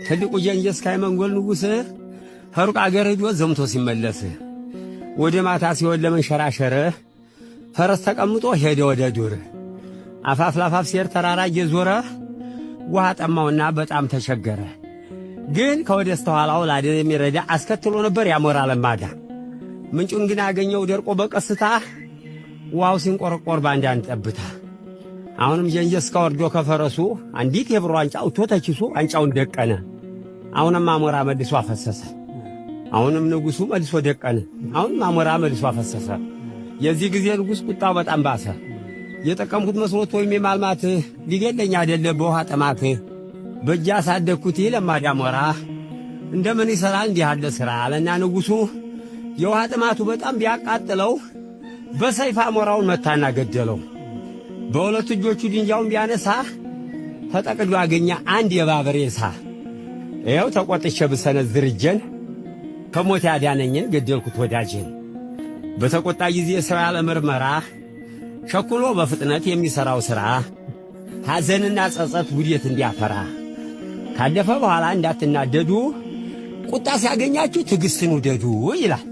ትልቁ ጀንጀስ ካን የመንጎል ንጉሥ ከሩቅ አገር ሂዶ ዘምቶ ሲመለስ ወደ ማታ ሲሆን ለመንሸራሸር ፈረስ ተቀምጦ ሄደ ወደ ዱር። አፋፍ ላፋፍ ሲሄድ ተራራ እየዞረ ውሃ ጠማውና በጣም ተቸገረ። ግን ከወደ ስተኋላው ላደ የሚረዳ አስከትሎ ነበር ያሞራ ለማዳ። ምንጩን ግን አገኘው ደርቆ በቀስታ ውሃው ሲንቆረቆር በአንዳንድ ጠብታ። አሁንም ጀንጀስ ወርዶ ከፈረሱ አንዲት የብር ዋንጫ አውጥቶ ተኪሱ ዋንጫውን ደቀነ። አሁንም አሞራ መልሶ አፈሰሰ። አሁንም ንጉሱ መልሶ ደቀነ። አሁንም አሞራ መልሶ አፈሰሰ። የዚህ ጊዜ ንጉሥ ቁጣው በጣም ባሰ። የጠቀምኩት መስሎት ወይም የማልማት ሊገለኝ አይደለ በውሃ ጥማት በእጅ ያሳደግኩት ይህ ለማዳ አሞራ እንደምን ይሠራል እንዲህ ያለ ሥራ አለና ንጉሡ የውሃ ጥማቱ በጣም ቢያቃጥለው በሰይፍ አሞራውን መታና ገደለው። በሁለት እጆቹ ድንጋዩን ቢያነሳ ተጠቅሎ አገኘ አንድ የእባብ ሬሳ። ይኸው ተቆጥቼ ብሰነዝር እጄን ከሞት ያዳነኝን ገደልኩት ወዳጄን። በተቆጣ ጊዜ ሰው ያለ ምርመራ ቸኩሎ በፍጥነት የሚሠራው ሥራ ሐዘንና ጸጸት ውዴት እንዲያፈራ ካለፈ በኋላ እንዳትናደዱ ቁጣ ሲያገኛችሁ ትዕግሥትን ውደዱ ይላል።